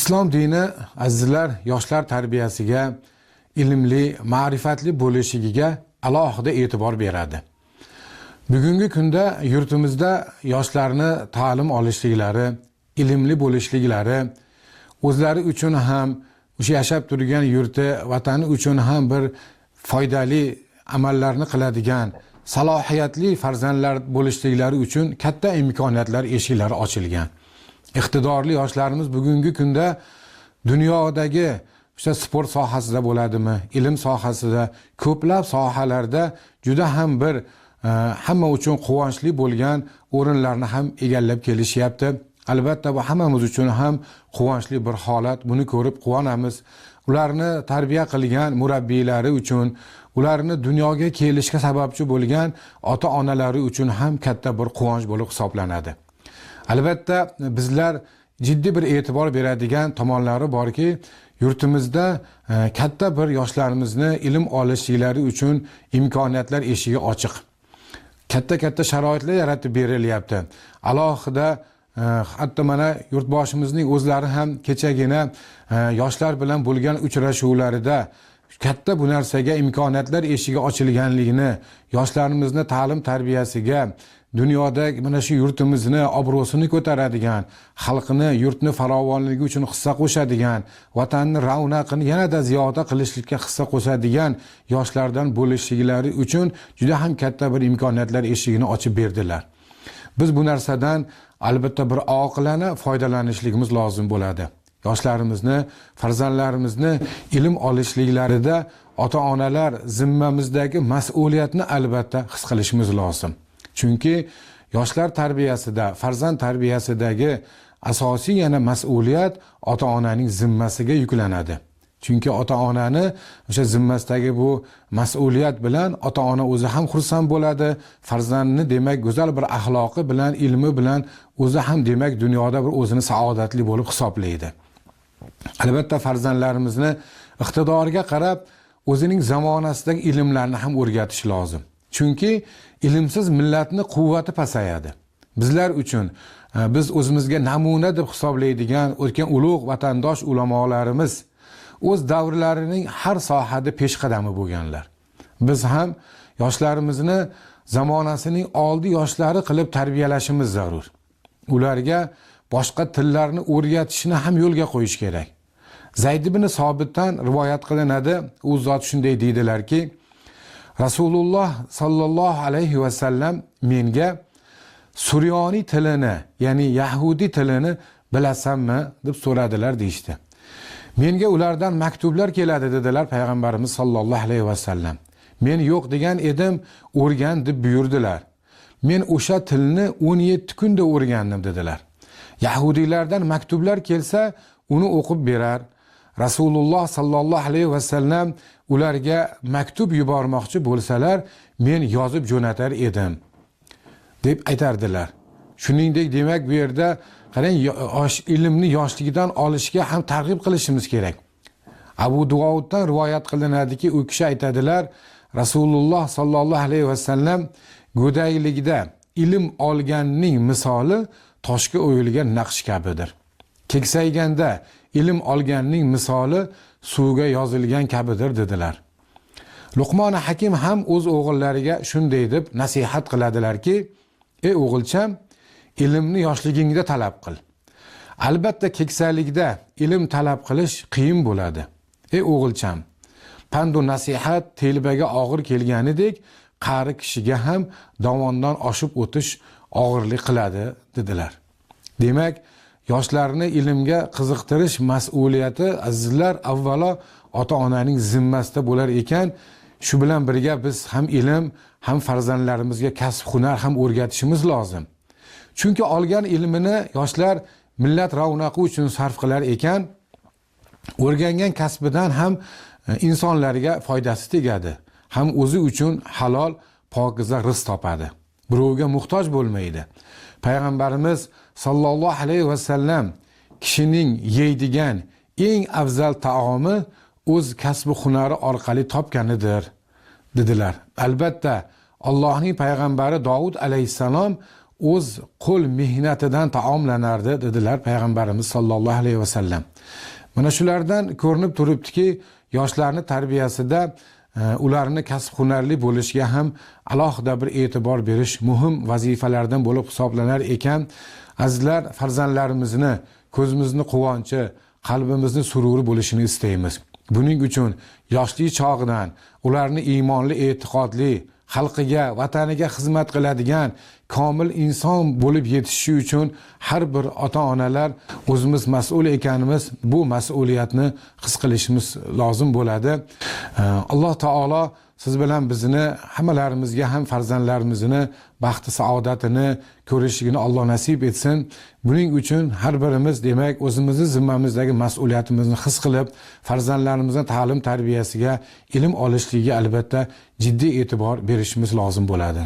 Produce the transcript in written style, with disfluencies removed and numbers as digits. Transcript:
Islom dini, azizlar, yoshlar tarbiyasiga, ilmli, ma'rifatli bo'lishligiga alohida e'tibor beradi. Bugungi kunda yurtimizda yoshlarni ta'lim olishliklari, ilmli bo'lishliklari o'zlari uchun ham, o'sha yashab turgan yurti, vatani uchun ham bir foydali amallarni qiladigan salohiyatli farzandlar bo'lishliklari uchun katta imkoniyatlar eshiklari ochilgan. Iqtidorli yoshlarimiz bugungi kunda dunyodagi o'sha sport sohasida bo'ladimi, ilm sohasida, ko'plab sohalarda juda ham bir hamma uchun quvonchli bo'lgan o'rinlarni ham egallab kelishyapti. Albatta, bu hammamiz uchun ham quvonchli bir holat. Buni ko'rib quvonamiz. Ularni tarbiya qilgan murabbiylari uchun, ularni dunyoga kelishga sababchi bo'lgan ota-onalari uchun ham katta bir quvonch bo'lib hisoblanadi. Albatta, bizlar jiddiy bir e'tibor beradigan tomonlari borki, yurtimizda katta bir yoshlarimizni ilm olishliklari uchun imkoniyatlar eshigi ochiq. Katta-katta sharoitlar yaratib berilyapti. Alohida hatto mana yurtboshimizning o'zlari ham kechagina yoshlar bilan bo'lgan uchrashuvlarida katta bu narsaga imkoniyatlar eshigi ochilganligini, yoshlarimizni ta'lim tarbiyasiga, dunyoda mana shu yurtimizni obro'sini ko'taradigan, xalqini, yurtni farovonligi uchun hissa qo'shadigan, vatanni ravnaqini yanada ziyoda qilishlikka hissa qo'shadigan yoshlardan bo'lishliklari uchun juda ham katta bir imkoniyatlar eshigini ochib berdilar. Biz bu narsadan albatta bir oqilona foydalanishligimiz lozim bo'ladi. Yoshlarimizni, farzandlarimizni ilm olishliklarida ota-onalar zimmamizdagi mas'uliyatni albatta his qilishimiz lozim. Chunki yoshlar tarbiyasida, farzand tarbiyasidagi asosiy yana mas'uliyat ota-onaning zimmasiga yuklanadi. Chunki ota-onani o'sha zimmasidagi bu mas'uliyat bilan ota-ona o'zi ham xursand bo'ladi, farzandni demak go'zal bir axloqi bilan, ilmi bilan o'zi ham demak dunyoda bir o'zini saodatli bo'lib hisoblaydi. Albatta farzandlarimizni iqtidoriga qarab o'zining zamonasidagi ilmlarni ham o'rgatish lozim. Chunki ilmsiz millatni quvvati pasayadi. Bizlar uchun biz o'zimizga namuna deb hisoblaydigan o'tgan ulug' vatandosh ulamolarimiz o'z davrlarining har sohada peshqadami bo'lganlar. Biz ham yoshlarimizni zamonasining oldi yoshlari qilib tarbiyalashimiz zarur. Ularga boshqa tillarni o'rgatishni ham yo'lga qo'yish kerak. Zayd ibn Sobitdan rivoyat qilinadi, u zot shunday deydilarki, Rasululloh sallallohu alayhi va sallam menga Suryoniy tilini, ya'ni Yahudi tilini bilasanmi deb so'radilar deyishdi. Menga ulardan maktublar keladi dedilar payg'ambarimiz sallallohu alayhi va sallam. Men yo'q degan edim, o'rgan deb buyurdilar. Men o'sha tilni 17 kunda o'rgandim dedilar. Yahudiylardan maktublar kelsa, uni o'qib berar. Rasululloh sallallohu alayhi va sallam ularga maktub yubormoqchi bo'lsalar, men yozib jo'natar edim deb aytardilar. Shuningdek, demak bu yerda qarang, ilmni yoshligidan olishga ham targ'ib qilishimiz kerak. Abu Dovuddan rivoyat qilinadiki, u kishi aytadilar, Rasululloh sallallohu alayhi va sallam go'dayligida ilm olganning misoli toshga o'yilgan naqsh kabidir. Keksayganda ilm olganning misoli suvga yozilgan kabidir dedilar. Luqmon Hakim ham o'z o'g'illariga shunday deb nasihat qiladilarki, ey o'g'ilcham, ilmni yoshligingda talab qil. Albatta keksalikda ilm talab qilish qiyin bo'ladi. Ey o'g'ilcham, pand u nasihat telbaga og'ir kelganidek, qari kishiga ham dovondan oshib o'tish og'irlik qiladi dedilar. Demak, yoshlarni ilmga qiziqtirish mas'uliyati, azizlar, avvalo ota-onaning zimmasida bo'lar ekan, shu bilan birga biz ham ilm, ham farzandlarimizga kasb hunar ham o'rgatishimiz lozim. Chunki olgan ilmini yoshlar millat ravnaqi uchun sarf qilar ekan, o'rgangan kasbidan ham insonlarga foydasi tegadi, ham o'zi uchun halol, pokiza rizq topadi. Birovga muhtoj bo'lmaydi. Payg'ambarimiz sallallohu alayhi va sallam kishining yeydigan eng afzal taomi o'z kasbi hunari orqali topganidir dedilar. Albatta, Allohning payg'ambari Dovud alayhissalom o'z qo'l mehnatidan taomlanardi, dedilar payg'ambarimiz sollallohu alayhi vasallam. Mana shulardan ko'rinib turibdiki, yoshlarni tarbiyasida ularni kasb hunarli bo'lishiga ham alohida bir e'tibor berish muhim vazifalardan bo'lib hisoblanar ekan. Azizlar, farzandlarimizni ko'zimizni quvonchi, qalbimizni sururi bo'lishini istaymiz. Buning uchun yoshlik chog'idan ularni iymonli, e'tiqodli, xalqiga, vataniga xizmat qiladigan komil inson bo'lib yetishishi uchun har bir ota-onalar o'zimiz mas'ul ekanimiz, bu mas'uliyatni his qilishimiz lozim bo'ladi. Alloh taolo siz bilan bizni hammalarimizga ham farzandlarimizni baxti saodatini ko'rishligini Alloh nasib etsin. Buning uchun har birimiz demak o'zimizni zimmamizdagi mas'uliyatimizni his qilib, farzandlarimizni ta'lim tarbiyasiga, ilm olishligiga albatta jiddiy e'tibor berishimiz lozim bo'ladi.